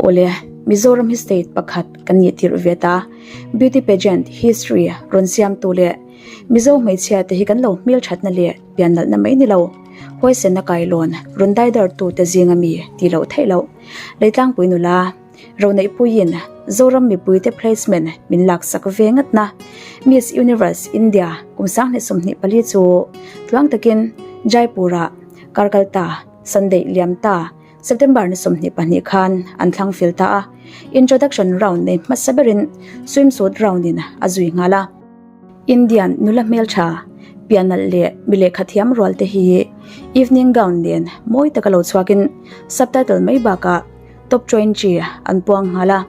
Awle, Mizoram hi state pakhat kan nih tirh ve ta. Beauty pageant history rawn siamtu leh Mizo hmeichhia te hi kan lo hmelthatna leh piannalhna mai ni lo, huaisenna kailawn rawn daidartu te zinga mi tih loh theih loh. Leitlangpui nula Roneihpuiin Zoram mipuite placement min laksak ve ngatna Miss Universe India kum 2024 chu tluang takin Jaipur-ah Karkalta Sunday liam ta September ni 22 khan an thlang fel ta a, introduction round nei hmasa berin swimsuit round in a zui nghal a. Indian nula hmeltha, pianalh leh mi lehkha thiam rual te hi evening gown nen mawi taka lo chhuakin subtitle mai bakah top 20 an puang nghal a.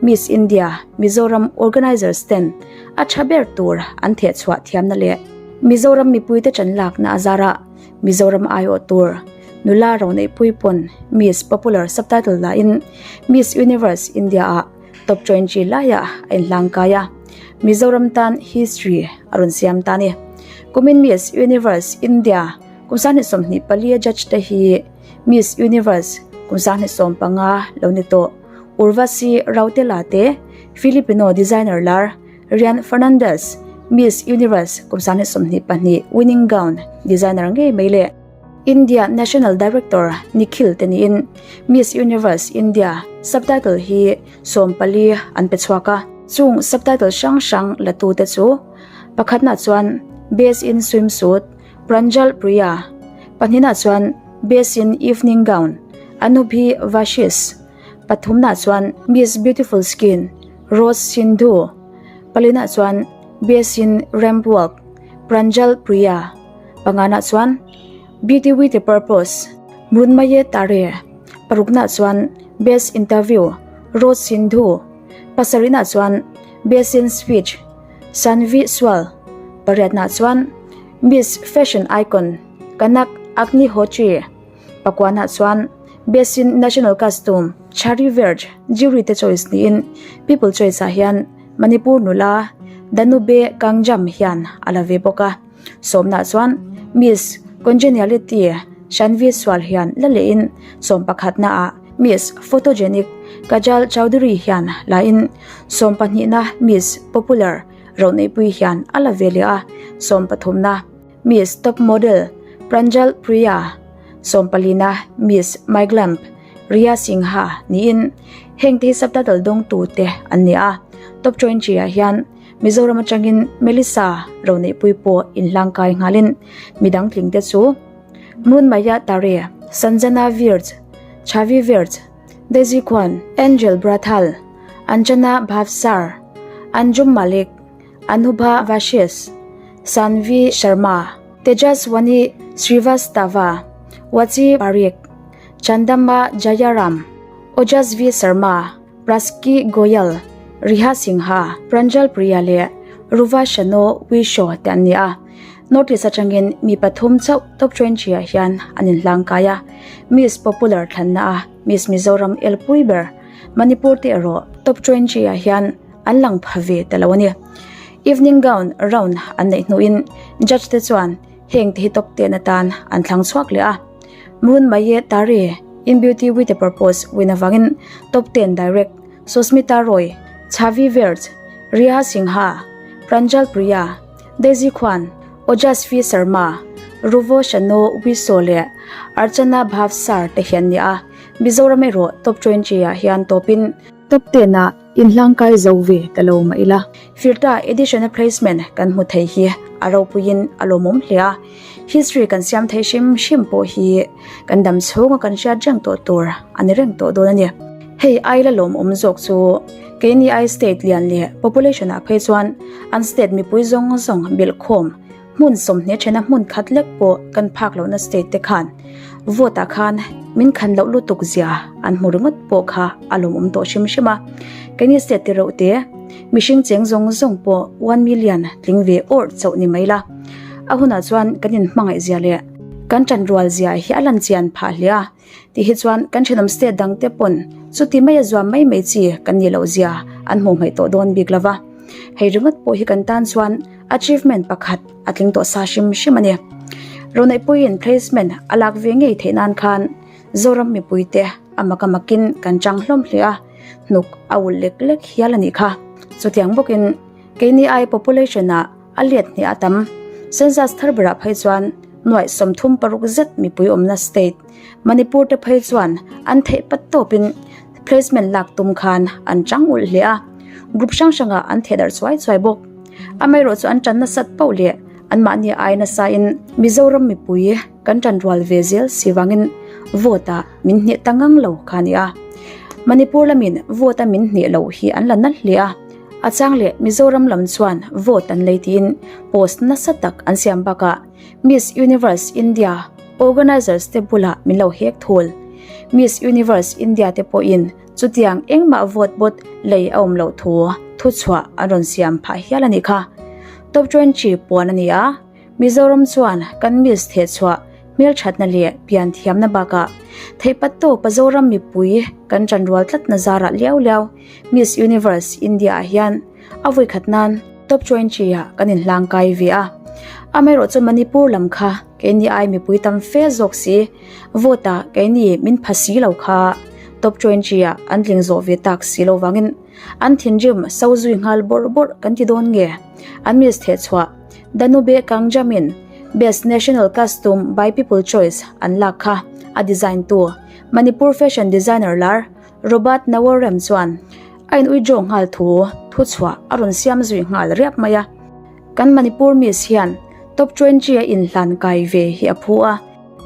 Miss India Mizoram organisers ten a tha ber tur an theh chhuah thiamna leh Mizoram mipuite ṭan lakna a zarah Mizoram aiawh tur nula Roneihpui pawn Miss Popular subtitle lahin Miss Universe India ah top 20 laiah a inhlangkai a, Mizoram tan history a rawn siam ta a ni. Kumin Miss Universe India kum 2024 a judge te hi Miss Universe kum 2015 lo ni tawh Urvashi Rautela te, Filipino designer lar Rian Fernandez, Miss Universe kum 2022 winning gown designer ngei mai leh India National Director Nikhil te niin Miss Universe India subtitle hi 14 an pe chhuak a. Chung subtitle hrang hrang la tu te chu pakhatna chuan Best in Swimsuit Pranjal Priya, pahnihna chuan Best in Evening Gown Anubhi Vashisht, pathumna chuan Miss Beautiful Skin Rose Sindhu, palina chuan Best in Ramp Walk Pranjal Priya, pangana chuan Beauty with a Purpose Mrunmaye Tare, parukna chuan Best Interview Rose Sindhu, pasarihna chuan Best in Speech Sanvi Sual, pariatna chuan Miss Fashion Icon Kanak Agnihotri, pakuana chuan Best in National Costume Chari Verge Jury te choice niin People Choice ah hian Manipur nula Danube Kangjam hian a la ve bawk a. Sawmna chuan Miss Congeniality Shanvi Sual hian la lehin sawm pakhatna ah Miss Photogenic Kajal Chowdhury hian la in sawm pahnihna Miss Popular Roneihpui hian a la ve leh a, sawm pathumna Miss Top Model Pranjal Priya, sawm palina Miss Myglamp Riya Singha niin heng te hi subtitle dawngtu te an ni a, Top 20 ah hian Mizoram atangin Melissa Roneihpui pawh inhlangkai nghalin midang tling te chu Mrunmaya Tare, Sanjana Virj, Chhavi Virj, Daisy Khuan, Angel Brathal, Anjana Bhavsar, Anjum Malik, Anubha Vashisht, Sanvi Sharma, Tejaswani Srivastava, Wachi Parikh, Chandamma Jayaram, Ojasvi Sharma, Praski Goyal, Riha Singha, Pranjal Priya leh Ruva Shano Wishaw te an ni a. North East atangin mi pathum chauh top 20 ah hian an inhlangkai a. Miss Popular thlanna a Miss Mizoram elpui ber Manipur te erawh top 20 ah hian an lang pha ve ta lo a ni. Evening gown round an neih hnuin judge te chuan heng te hi top 10 atan an thlang chhuak leh a. Mrunmaye Tare in Beauty with a Purpose win avangin top 10 direct Susmita Roy, Chhavi Verj, Riha Singha, Pranjal Priya, Daisy Khuan, Ojasvi Sharma, Ruvo Shano Wiso leh Archana Bhavsar te hian ni a, Mizoram erawh top 20 ah hian tawpin top 10 ah inhlangkai zo ve ta lo mah ila. Firta edition a placement kan hmu thei hi a ropuiin a lawmawm hle a, history kan siam thei hrim hrim pawh hi kan dam chhunga kan hriat reng tawh tur a ni reng tawh dawn a ni. Hei ai la lawmawm zawk chu keini ai state lian leh population ah phei chuan an state mipui zawng zawng bilh khawm hmun sawmhnih thena hmun khat lek pawh kan phak lohna state te khan vote ah khan min khan loh lutuk zia an hmu ringawt pawh kha a lawmawm tawh hrim hrim a. Keini state te reuh te mihring cheng zawng zawng pawh 1 million tling ve awrh chauh ni mai la. A hunah chuan kan inhmangaih zia leh kan tanrual zia hi a lan chian phah hle a ti hi chuan kan thenawm state dang te pawn chuti mai a zuam mai mai chi kan nih loh zia an hmuh hmaih tawh dawn bik lova. Hei ringawt pawh hi kan tan chuan achievement pakhat a tling tawh sa hrim hrim a ni. Roneihpuiin placement a lak ve ngei theih nan khan Zoram mipui te. a mak a makin kan chang hlawm hle a, hnuk a ulh lek lek hial a nih kha. Chutiang bawkin keini ai population ah a let hnih a tam. Census thar berah phei chuan nuaih 36 zet mipui awmna state Manipur te phei chuan an theih pat tawpin placement lak tum khan an chang ulh hle a, group hrang hrangah an theh darh chuai chuai bawk. Amaherawh chu an tan nasat pauh leh anmahni ai nasain Mizoram mipui kan tan rual ve zel si vangin vote ah min hneh ta ngang lo kha a ni a. Manipur lamin vote a min hneh loh hi an la na hle a, a chang leh Mizoram lam chuan vote an lei tiin post nasa tak an siam bakah Miss Universe India Organisers te bulah min lo hek thul. Miss Universe India te pawhin chutiang engmah vote bot lei a awm loh thu thuchhuah an rawn siam phah hial a nih kha. Top 20 puan a ni a, Mizoram chuan kan Miss thehchhuah hmelthatna leh pian thiamna bakah theihpat tawpa Zoram mipui kan tanrual tlatna zarah liau liau Miss Universe India ah hian a vawikhat nan Top 20 ah kan inhlang kai ve a. Amaherawh chu Manipur lam kha keini ai mipui tam fe zawk si, vote ah keini min pha si lo kha Top 20 ah an tling zawh ve tak si lo vangin an thinrim so zui nghal bawrh bawrh kan ti dawn nge? An miss thehchhuah Danube Kangjamin Best National Costume by People Choice an lak kha a design tu Manipur fashion designer lar Robert Naworem chuan a in withdraw nghal thu thuchhuah a rawn siam zui nghal riap mai a. Kan Manipur Miss hian Top 20 a inhlan kai ve hi a phu a,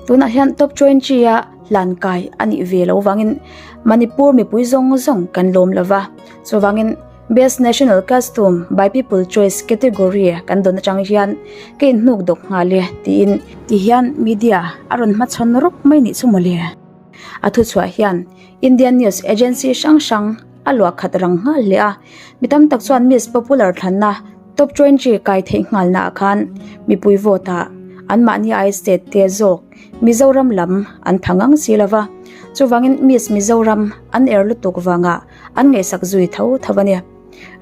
tunah hian Top 20 a hlan kai a nih ve lo vangin Manipur mipui zawng zawng kan lawm lo va, chuvangin Best National Costume by People Choice category kan dawn atang hian ka inhnuk dawk nghal e tiin tihian media a rawn hmachhawn rawp mai nih chu mawle. A thuchhuah hian Indian news agency hrang hrang a luah khat rang nghal hle a, mi tam tak chuan Miss Popular thlanna top 20 kai theih nghalna ah khan mipui vote ah anmahni ai state te zawk Mizoram lam an pha ngang si lova, chuvangin Miss Mizoram an er lutuk vangah an ngaihsak zui tho tho a ni.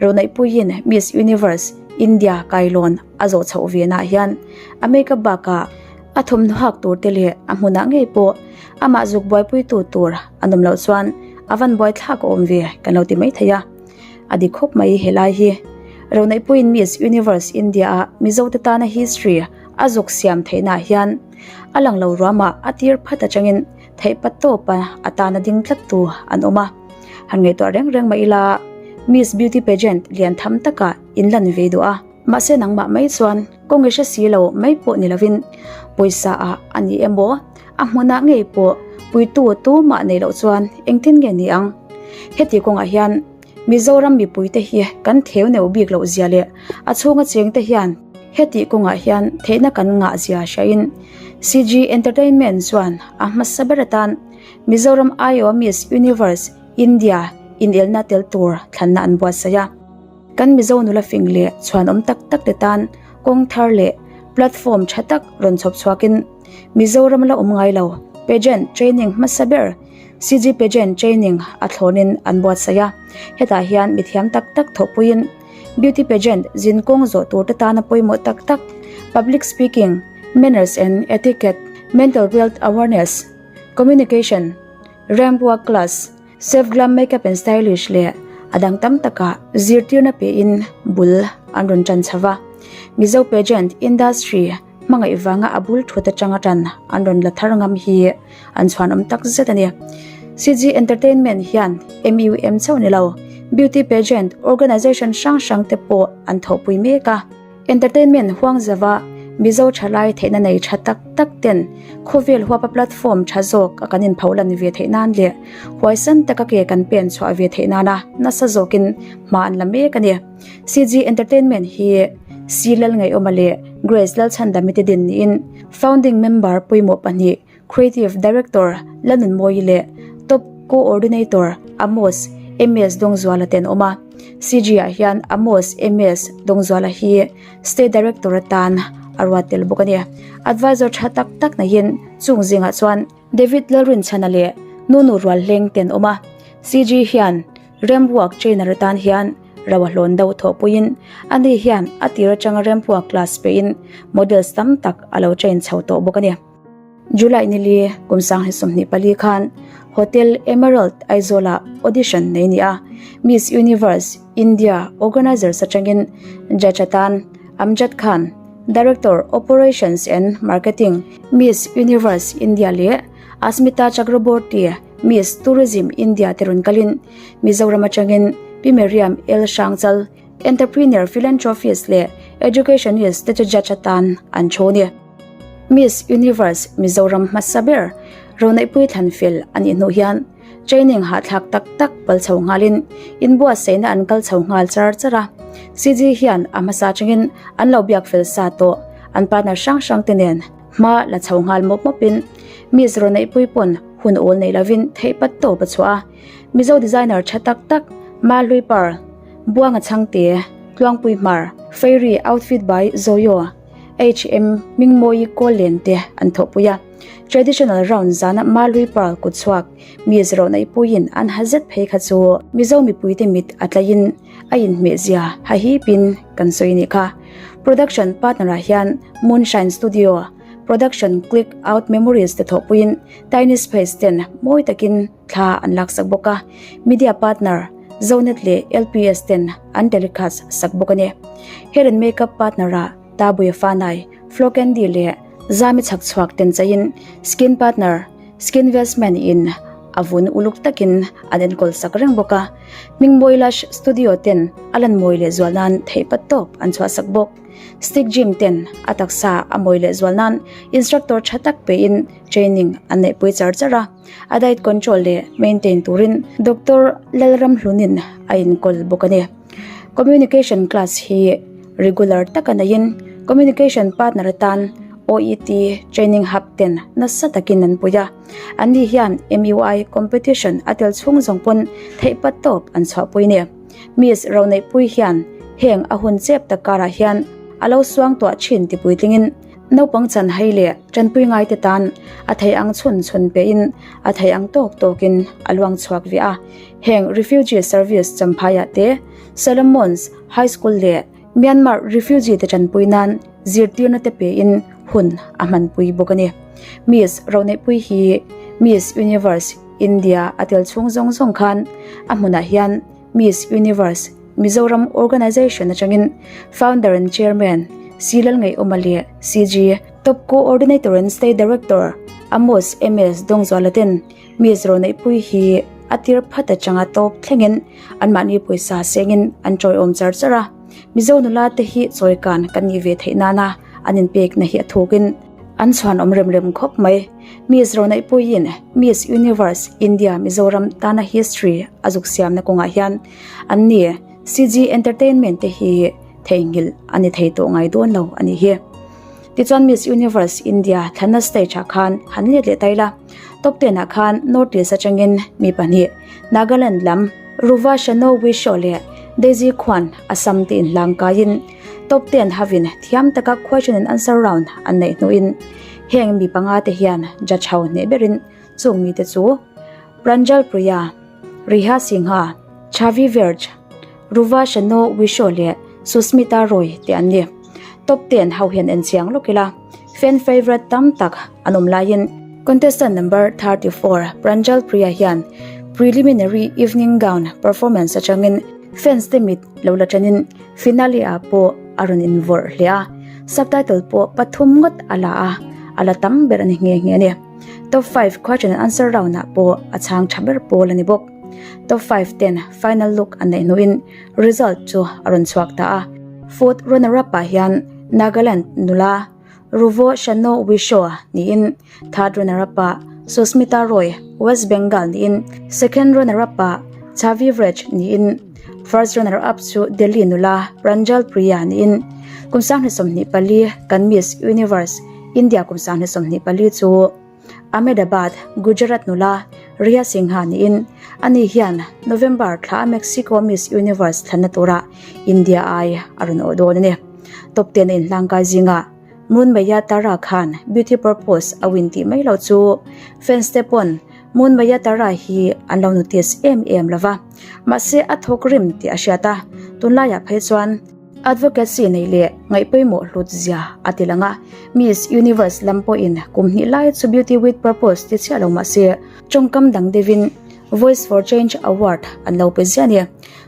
Ronaihpuiin Miss Universe India kailawn a zawh chhoh ve nah hian a makeup bakah a thawmhnaw hak tur te leh a hmunah ngei pawh amah zuk buaipuitu tur an awm loh chuan a van buaithlak a awm ve kan lo ti mai thei a. A dik khawp mai helai hi. Ronaihpuiin Miss Universe India ah Mizo te tana history a zuk siam theihna hian a lang lo ruamah a tir phat atangin theihpa tawpa a tana ding tlat tu an awm a. Han ngaihtuah reng reng mah ila Miss Beauty Pageant lian tham takah in lan ve duh a. Mahse nangmah mai chuan kawng i hre si lo mai pawh ni lovin pawisa ah a ni emaw a hmunah ngei pawh puitu tumah nei loh chuan engtin nge ni ang? Heti kawngah hian Mizoram mipuite hi kan theu neuh bik loh zia leh a chhunga chengte hian heti kawngah hian theihna kan ngah zia hriain CG Entertainment chuan a hmasa ber atan Mizoram aiawh Miss Universe India inelna tel tur thlanna an buatsaih a. Kan Mizo nula fing leh chhuanawm tak tak te tan kawng thar leh platform tha tak rawn chhawp chhuakin Mizoram la awm ngai lo pageant training hmasa ber CG Pageant Training a thlawnin an buatsaih a. Hetah hian mithiam tak tak thawhpuiin Beauty Pageant zin kawng zawh tur te tana pawimawh tak tak Public Speaking, Manners and Etiquette, Mental Wealth Awareness, Communication, Ramp Walk Class, Self Glam Makeup and Stylish leh a dang tam takah zirtirna pein bul an rawn tan chho va. Mizo pageant industry hmangaih vanga a bul thut atanga tan an rawn la thar ngam hi an chhuanawm tak zet a ni. CG Entertainment hian MUM chauh ni lo, beauty pageant organisation hrang hrang te pawh an thawhpui mek a. Entertainment huang zauha Mizo thalai theihna nei tha tak tak ten khawvel huapa platform tha zawk a kan inpho lan ve theih nan leh huaisan taka ke kan pen chhuah ve theih nana nasa zawkin hma an la mek a ni. CG Entertainment hi C Lalngaihawma leh Grace Lalchhandami te din niin founding member pawimawh pahnih Creative Director Lanunmawii leh Top Co-ordinator Amos MS Dawngzuala te an awm a. CG ah hian Amos MS Dawngzuala hi State Director atan a ruat tel bawk a ni. Advisor tha tak tak neihin chung zingah chuan David Lalrinchhana leh Nunu Rualhleng te an awm a. CG hian Remwork Trainer atan hian ro a hlawn deuh thawhpuiin ani hian a tir atanga Remwork class pein models tam tak a lo train chho tawh bawk a ni. July nili kum 2024 khan Hotel Emerald Aizawl-ah audition nei ni a, Miss Universe India organisers atangin judge atan Amjad Khan, Director, Operations and Marketing, Miss Universe India leh Asmita Chakraborty, Miss Tourism India te rawn kalin Mizoram atangin Pi Meriam L Hrangchal, Entrepreneur, Philanthropist leh Educationist te chu judge atan an thu a ni. Miss Universe Mizoram hmasa ber Roneihpui Thlanfel a nih hnu hian training hahthlak tak tak pal chho nghalin inbuatsaihna an kal chho nghal char char a. CG hian a hmasa atangin an lo biak fel sa tawh an partner hrang hrang te nen hma la chho nghal mawp mawpin Miss Roneihpui pawn hun awl nei lovin theih pat tawp a chhuah a. Mizo designer tha tak tak Mahlui Pearl, Buanga Chhangte, Tluangpui Hmar, Fairy Outfit by Zoyo, HM Hmingmawi kawl len te an thawhpui a. Traditional round zana Malui Pearl kut chhuak mi zirawh neihpuiin an ha zet phei kha chu Mizo mipuite mit a tlaiin a inhmeh zia hahipin kan sawi nih kha. Production partner ah hian Moonshine Studio, Production Click Out Memories te thawhpuiin Tiny Space ten mawi takin thla an laksak bawk a. Media partner Zonet leh LPS ten an telecast sak bawk a ni. Hair and Makeup partner ah Tabuia Fanai, Flo Candy leh Zami chhak chhuak ten chaiin Skin partner Skin Vestman in a vun uluk takin an enkawl sak reng bawk a. Hmingmawi Lush Studio ten a lan mawi leh zual nan theihpat tawp an chhuah sak bawk. Stick Gym ten a taksa a mawi leh zual nan instructor tha tak pein training an neihpui char char a. A diet control leh maintain turin Doctor Lalramhlunin a inkawl bawk a ni. Communication class hi regular taka neiin communication partner atan OET training hub ten nasa takin an pui a. Anni hian MUI competition a tel chhung zawng pawn theihpat tawp an chhuahpui a ni. Miss Roneihpui hian heng a hun chep tak karah hian a lo suangtuah thin ti puitlingin Naupang chan hai leh tanpui ngaite tan a thei ang chhun chhun pehin a thei ang tawk tawkin a luang chhuak ve a. Heng Refugee Service Champhaiah te, Solomon's High School leh Myanmar Refugee te tanpui nan zirtirna te pein hun a hmanpui bawk a ni. Miss Roneihpui hi Miss Universe India a tel chhung zawng zawng khan a hmunah hian Miss Universe Mizoram Organisation atangin Founder and Chairman C Lalngaihawma leh CG Top Coordinator and State Director Amos MS Dawngzuala ten Miss Roneihpui hi a tir phat atanga tawp thlengin anmahni pawisa sengin an tawiawm char char a. Mizo nula te hi chawikan kan nih ve theih nana an inpekna hi a thukin an chhuanawm rem rem khawp mai. Miss Roneihpuiin Miss Universe India Mizoram tana history a zuk siamna kawngah hian an ni CG Entertainment te hi theihnghilh a ni thei tawh ngai dawn lo a nih hi. Tichuan Miss Universe India thlanna stage ah khan han let leh taila. Top 10 ah khan North East atangin mi pahnih Nagaland lam Ruva Shano Wishaw leh Daisy Khuan Assam te inhlang kaiin top 10 havin thiam taka question and answer round an neih hnuin heng mi panga te hian judge ho hneh berin chung mite chu Pranjal Priya, Riha Singha, Chavi Verge, Ruva Shano Wishaw leh Susmita Roy te an ni. Top 10 ho hian en chiang lawk ila, fan favourite tam tak an awm laiin contestant number 34 Pranjal Priya hian preliminary evening gown performance atangin fans te mit lo la tanin finale ah pawh a rawn invawrh hle a, subtitle pawh pathum ngawt a la a, a la tam ber a ni nghe nghe a ni. Top 5 question and answer round ah pawh a chhang tha ber pawl a ni bawk. Top 5 ten final look an neih hnuin result chu a rawn chhuak ta a. Fourth runner up ah hian Nagaland nula Ruvo Shano Wishaw niin third runner up ah Susmita Roy, West Bengal niin second runner up ah Chavi Vraj niin first runner up chu Delhi nula Pranjal Priya niin kum 2024 kan Miss Universe India kum 2024 chu Ahmedabad, Gujarat nula Riya Singha niin ani hian November thla a Mexico Miss Universe thlanna tura India ai a rawn awh dawn a ni. Top 10 a inhlangkai zingah Moonmaya Tara khan beauty purpose a win tih mai loh chu fans te pawn Moonmaya Tara hi an lo notice em em lova, mahse a thawk rim tih a hriat a, tunlaiah phei chuan. Advocacy neih leh ngaih pawimawh hlut zia a ti lang a, Miss Universe lam pawhin kum hnih lai chu Beauty with Purpose ti chiah lo mah se, tawngkam dang deuhin Voice for Change Award an lo pe ziah a ni.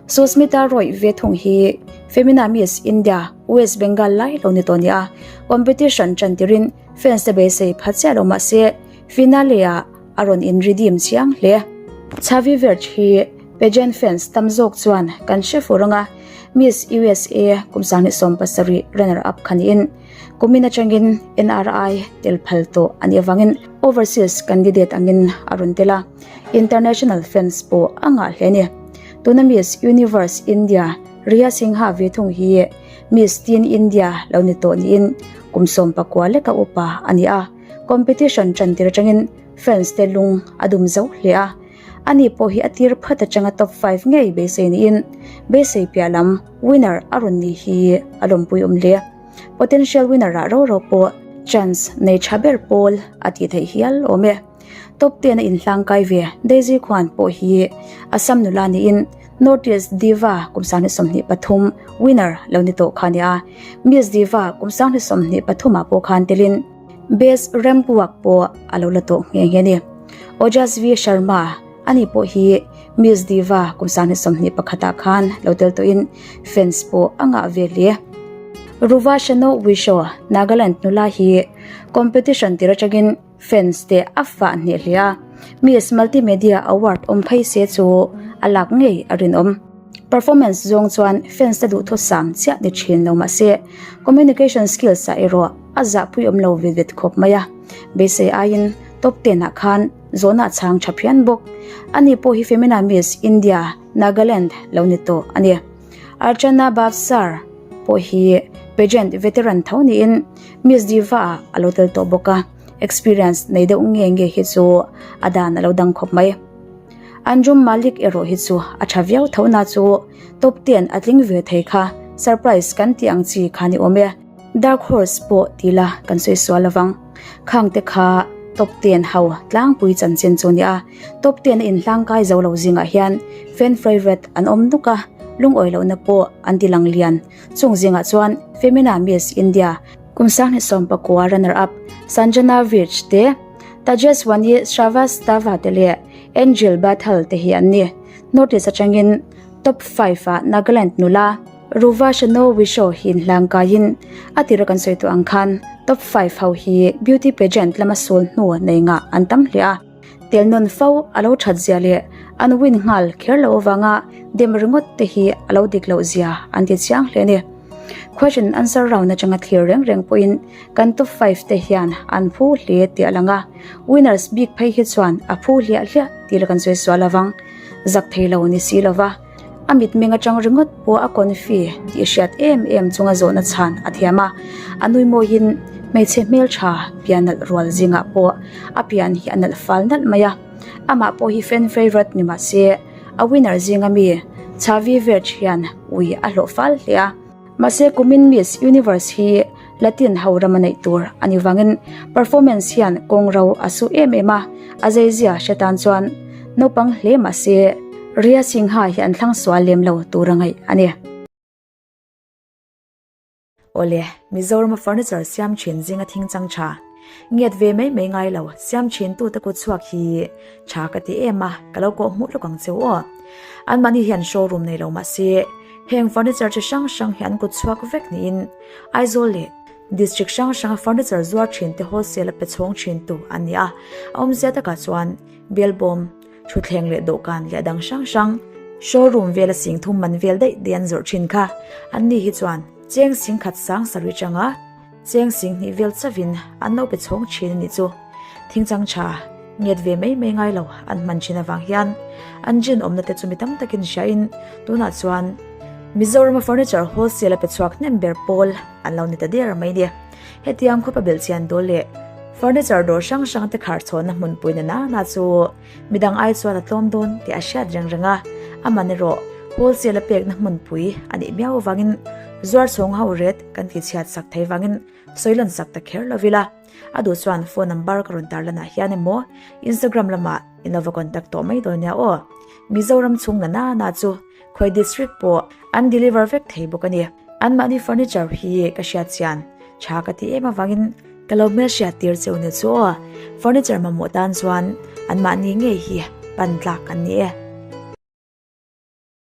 Susmita Roy ve thung hi Femina Miss India, West Bengal lai lo ni tawh a ni a, competition tan tirin fans te beisei pha chiah lo mah se, finale ah a rawn in redeem chiang hle. Chhavi Verge hi pageant fans tam zawk chuan kan hre fur ang a, Miss USA kum 2017 runner up kha niin kumin atangin NRI tel phal tawh a nih avangin overseas candidate angin a rawn tel a, international fans pawh a ngah hle a ni. Tuna Miss Universe India Rhea Singha ve thung hi Miss Teen India lo ni tawh niin kum 19 leka upa a ni a. Competition tan tir atangin fans te lung a dum zo hle a, ani pawh hi a tir phat atanga top 5 ngei beisei niin beisei piah lam winner a rawn ni hi a lawmpui awm hle. Potential winner ah ro ro pawh chance nei tha ber pawl a tih theih hial awm e. Top 10 a inhlangkai ve Daisy Khuan pawh hi Assam nula niin North East Diva kum 2023 winner lo ni tawh kha a ni a, Miss Diva kum 2023 ah pawh khan telin Best Ramp Walk pawh a lo la tawh nghe nghe a ni. Ojasvi Sharma ani pawh hi Miss Diva kum 2021 ah khan lo tel tawhin fans pawh a ngah ve hle. Ruvashano Wisho Nagaland nula hi competition tir atangin Fans te a fah hneh hle a, Miss Multimedia Award awm phei se chu a lak ngei a rinawm. Performance zawng chuan fans te duhthusam chiah ni thin lo mah se, communication skills ah erawh a zahpui awm lo vet vet khawp mai a. Beisei aiin top 10 ah khan zawhna a chhang tha phian bawk. Ani pawh hi Femina Miss India Nagaland lo ni tawh a ni. Archana Bhavsar pawh hi pageant veteran tho niin Miss Diva ah a lo tel tawh bawk a, experience nei deuh nge nge hi chu a dan a lo dang khawp mai. Anjum Malik erawh hi chu a tha viau tho na chu top 10 a tling ve thei kha surprise kan tih ang chi kha ni awm e. Dark horse pawh ti la kan sawi sual lovang. Khang te kha top 10 ho tlangpui chanchin chu nia. Top 10 a inhlangkai zo lo zingah hian fan favourite an awm nuk a, lungawi lohna pawh an ti lang lian. Chung zingah chuan Femina Miss India kum 2019 runner up Sanjana Virj te, Tajaswani Srivastava te leh Angel Bathal te hi an ni. North East atangin top 5 ah Nagaland nula Ruva Shano Wisho hi inhlangkaiin a tira kan sawi tawh ang khan top 5 ho hi beauty pageant lama sul hnu nei ngah an tam hle a. Tel nawn fo a lo that zia leh an win nghal kher lo avanga dem ringawt te hi a lo dik loh zia an ti chiang hle a ni. Question and answer round atanga thlir reng reng pawhin kan top 5 te hian an phu hle tih a lang a, winners bik phei hi chuan a phu hliah hliah tih la kan sawi sual avang zak thei lo ni si lova a mitmeng atang ringawt pawh a confi tih hriat em em chunga zawhna chhan a thiam a, a nui mawiin hmeichhe hmeltha pian nalh rual zingah pawh a pian hi a nalh fal nalh mai a, amah pawh hi fan favourite ni mah se a winner zinga mi Chhavi Verge hian ui a hlawh fal hle a. Mahse kumin Miss Universe hi Latin ho rama neih tur a ni vangin performance hian kawng ro a su em em a, a zeizia hre tan chuan naupang hle mahse Rhea Singha hi an thlang sual lem lo tur a ngaih a ni. Awle, Mizorama furniture siam thin zinga thing chang tha, ngiat ve mai mai ngai lo siam thin tute kut chhuak hi tha ka ti em a, ka lo kawh hmuh lawk ang cheu aw. Anmahni hian showroom nei lo mahse heng furniture chi hrang hrang hi an kut chhuak vek niin Aizawl leh district hrang hranga furniture zuar thin te wholesale a pe chhawng thin tu an ni a, a awmzia takah chuan belbawm, thutthleng leh dawhkan leh a dang hrang hrang showroom vela sing thum man vel daih daih an zawrh thin kha an ni hi chuan cheng sing khat sang sarih atanga Cheng sing hnih vel chauhin an lo pe chhawng thin a nih chu. Thingchang tha nget ve mai mai ngai lo an hman thin avang hian an gin awmna te chu mi tam takin hriain tunah chuan Mizorama furniture wholesale a pe chhuak hnem ber pawl an lo ni ta der mai ni. Hetiang khawpa belhchian dawl leh furniture dawr hrang hrang te khar chhawnna hmunpui na na na chu midang ai chuan a tlawm dawn tih a hriat reng reng a, a man erawh wholesale a pekna hmunpui a nih miau avangin zuar chhawng ho ret Kan ti chhiat sak thei vangin sawi lan sak ta kher lo ila, a duh chuan phone number ka rawn tar lanah hian emaw Instagram lamah in lo va contact tawh mai dawn nia aw. Mizoram chhung na na na chu khawi district pawh an deliver vek thei bawk a ni. Anmahni furniture hi ka hriat chian tha ka ti em avangin ka lo hmelhriat tir cheu ni chu aw. Furniture mamawh tan chuan anmahni ngei hi pan tlak an ni e.